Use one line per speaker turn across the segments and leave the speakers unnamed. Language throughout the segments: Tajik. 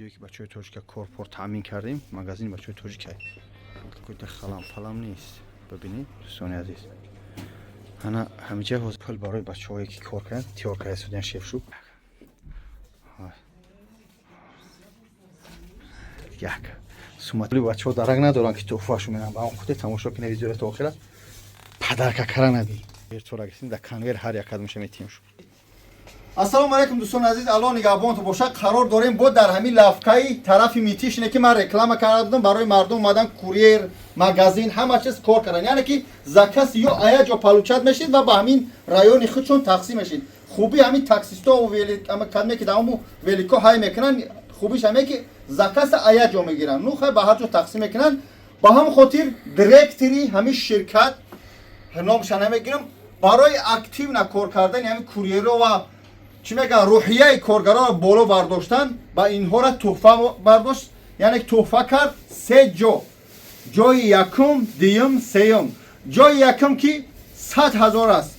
Ҷое ки бачаҳои тоҷика корпор таъмин кардем, магазини бачаҳои тоҷика, какой-то халам палам нест. Бибинед, дӯстони азиз, ана ҳамиҷа ҳозир пул барои бачаҳое ки кор карданд, тиёр карда истодиян. Шеф шу як суматли бачаҳо дарак надоранд, ки туҳфашу менам. Ба он худе тамошо кунед видеоро то охира, подарка кара наби тора гирифтем, дар конверт ҳар як кадомша метиҳем шу. Ассалому алайкум, дӯстони азиз, Аллоҳ нигаҳбонтон бошад. Қарор дорем бо дар ҳамин лавкаи тарафи Мытищи, ки ман реклама карда будам барои мардум. Омадан, курьер, магазин, ҳама чиз кор кардан, яъне ки заказ ё ая ҷо получать мешид ва ба ҳамин райони худшон тақсим мешид. Хуби ҳамин таксистҳо, кадме ки даому велико ҳай мекунанд, хубиш ҳаме ки заказа ая ҷо мегиранд, ну хай, ба ҳар ҷо тақсим мекунанд. Ба ҳамон хотир директори ҳамин ширкат, номша намегирам, барои активно кор кардани ҳамин курьерро ва, чӣ мегӯянд, рӯҳияи коргаронро боло бардоштан, ба инҳоро туҳфа бардошт, яъне туҳфа кард. Се ҷо: ҷои якум, дуюм, сеюм. Ҷои якум ки 100 000 аст,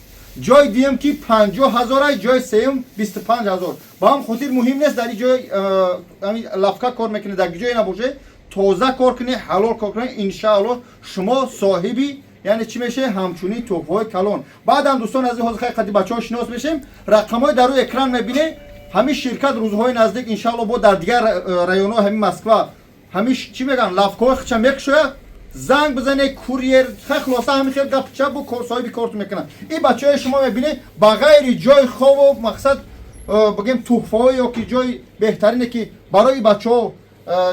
ҷои дуюм ки 50 000 аст, ҷои сеюм 25 000. Ба ҳам хотир муҳим нест дар ин ҷои лавка кор мекунед, дар ҷое набошед, тоза кор кунед, ҳалол кор кунед, иншааллоҳ шумо соҳиби, яъне чӣ мешавед, ҳамчунин туҳфаҳои калон. Баъдам, дӯстон азиз, ҳозир хай қади бачаҳо шинос мешем. Рақамҳои дар рӯи экран мебинед. Ҳамин ширкат рӯзҳои наздик, иншааллоҳ, бо дар дигар районҳои ҳамин Москва ҳамин, чӣ мегӯянд, лавкаҳои хича мекушояд. Занг бизанед, курьер, хай, хулоса, ҳамин хел гапча бо соҳиби корту мекунанд. Ин бачаҳои шумо мебинед, ба ғайри ҷои хобу мақсад, бигем, туҳфаҳо ё ки ҷои беҳтарине ки барои бачаҳо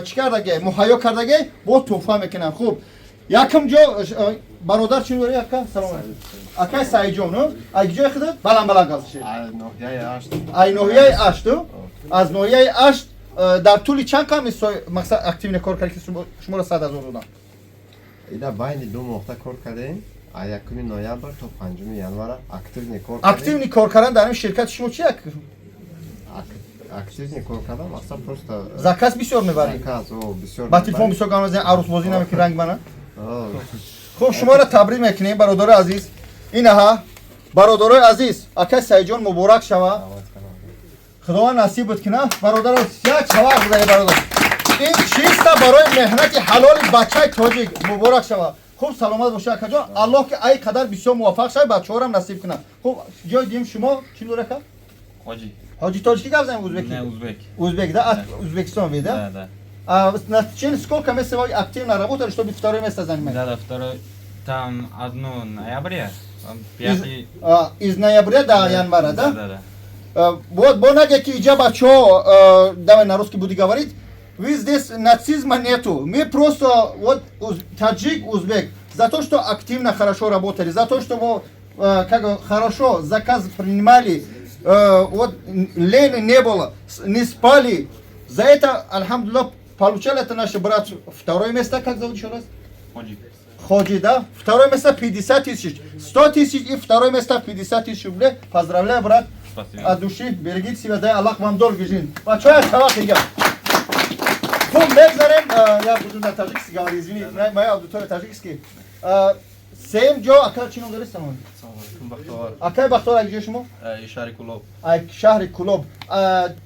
чӣ кардаге, муҳайё кардаге, бо туҳфа мекунанд. Хуб, якум ҷо бародар чӣ дорӣ, ака? Салом алейкум, акай Саидҷон. Ай ҷои худат баланд баланд гап. Ай ноҳияи Ашту. Аз ноҳияи Ашт. Дар тӯли чанд қам мақсад активно кор кард, ки шуморо 100 000 додам?
Ида байни 2 моҳта кор кардем, аз 1 ноябр то 5 январа активный кор кардем.
Активный кор кардан дар ин ширкати шумо чи як?
Активный кор кардан мақсад просто
Заказ бисёр мебарӣ?
Заказ, о, бисёр.
Ба телефон бисёр гап мезанӣ, арӯсбозӣ намекунӣ, ранг мана.
О.
Хуб, шуморо табрик мекунем, бародарои азиз. Инаҳа, бародарои азиз, акай Саидҷон, муборак шава, Худованд насиб куна. Бародаро, як чавақ бизанед, бародар. Ин чиста барои меҳнати ҳалоли бачаи тоҷик. Муборак шава. Хуб, саломат боша, акаҷон. Аллоҳ ки ай қадар бисёр муваффақ шавад, бачаҳорам насиб кунад. Хуб, ҷои дим шумо чӣ дора, ака?
Ходжи.
Ҳоҷи, тоҷикӣ гап занем, узбеки?
Не, узбек.
Узбек, да? От Узбекистон вы, да?
Да.
А на течение сколько месяцев вы активно работали, чтобы второе место занимать?
Да, второй. Там одно ноября, там пятый.
А, из ноября до января, да?
Да.
Вот, бонаге ки иҷа бачо, давай на русский буду говорить. Вы здесь нацизма нету. Мы просто вот таджик, узбек. За то, что активно хорошо работали, за то, что вы, как хорошо заказ принимали, вот лени не было, не спали. За это, альхамдулиллах, получали это наш брат второе место. Как зовут еще раз?
Ходжи.
Ходжи, да? Второе место 50 тысяч. 100 тысяч и второе место 50 тысяч рублей. Поздравляю, брат.
Спасибо.
От души. Берегите себя, дай Аллах вам долгий жизнь. Бачоя чавақ дига. Хуб, мегзарем. Я буду на таджикский говорить, извини, моя аудитория таджикский. Сеюм ҷо, ака, чӣ ном доред? Салом.
Бахтовар.
Акай Бахтовар, ак ҷои шумо?
Шаҳри Кулоб.
Ай шаҳри Кулоб.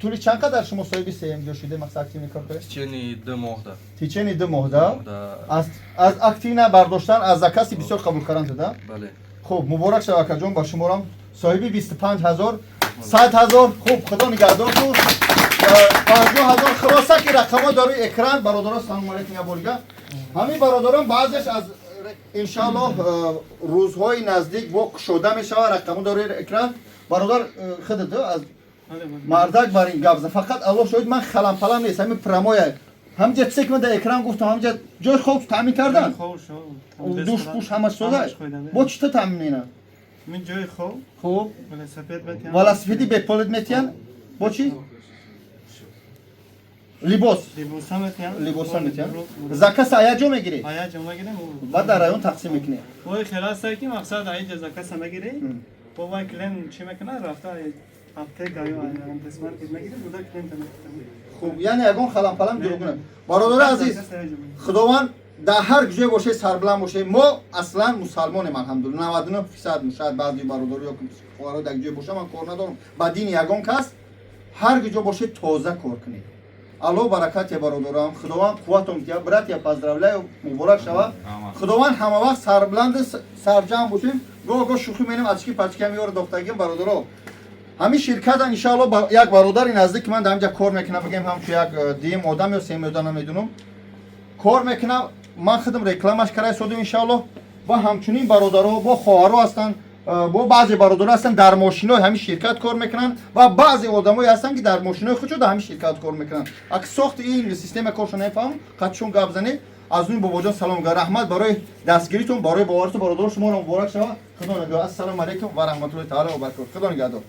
Тӯли чанд қадар шумо соҳиби сеюм ҷо шуде, мақсад активный кор кардед?
Течение 2 моҳда.
Течение 2 моҳ, да?
Да.
Аз активно бардоштан, аз закази бисёр қабул кардан, да?
Бале.
Хуб, муборак шава, акаҷон, ба шуморам соҳиби 25 000, 100 000. Хуб, Худо нигаҳдор ту. 50 000. Хулоса ки рақамҳо дар рӯи экран. Бародарон, салому алейкум я борга. Ҳамин бародарон баъзеш аз, иншааллоҳ, рӯзҳои наздик бо кушода мешавад. Рақамҳо дар рӯи экран. Бародар, худат аз мардак бар ин гап зад. Фақат Аллоҳ шоҳид, ман халам-палам нест, ҳамин прямой я. Ҳамҷа чизе ки ман дар экран гуфтам, ҳамҷа ҷои хоб таъмин кардан, душ пуш ҳама сода, бо чӣ то таъмин менам?
Мин ҷои хоб,
хуб,
велосипед метиҳам.
Велосипеди бепулит метиҳан, бо чӣ? Либос?
Либоса метиҳам.
Либоса метиҳан. Заказ ая ҷо мегирӣ?
Ая ҷо мегирем.
Баъд дар район тақсим мекунӣ?
Ой, хеласта ки мақсад аиҷа заказа мегирӣ. Бо вай клиент чӣ мекунад, рафта аптека ё антисмаркет мегирӣ, буда клиента метиҳам.
Хуб, яъне ягон халам-палам дурӯғ не. Бародари азиз, Худованд дар ҳар ҷое боше, сарбуланд боше. Мо аслан мусалмонем, алҳамдулилла, 99%. Шояд баъзи бародаро ё хоҳаро дар ҷое боша, ман кор надорам ба дини ягон кас. Ҳар ҷо боше, тоза кор кунед. Алло баракате, бародарам, Худованд қувватон диҳад. Брат, я поздравляю, муборак шава. Худованд ҳама вақт сарбуланду сарҷамъ бошем. Гоҳ гоҳ шӯхӣ менем, очки пачкиам ёро дохтагим, бародаро. Ҳамин ширката, иншаалло, як бародари наздики ман дар ҳамҷа кор мекунам, бигем, ҳамчу як дуюм одам ё сеюм одам, намедунам, кор мекунам. Ман худам рекламаш карай содим, иншаалло. Ва ҳамчунин бародаро бо хоҳаро ҳастанд, бо баъзе бародаро ҳастанд, дар мошинои ҳамин ширкат кор мекунанд, ва баъзе одамое ҳастанд, ки дар мошинои худшо дар ҳамин ширкат кор мекунанд. Ак сохти ин система коршо нафаҳмам, қатшон гап занед. Аз ин бобоҷон салом га, раҳмат барои дастгиритон, барои боваритон. Бародаро, шуморо муборак шава. Худо нигаҳдор. Ассалому алайкум ва раҳматуллоҳи таала ва баракотуҳ. Худо нигаҳдор.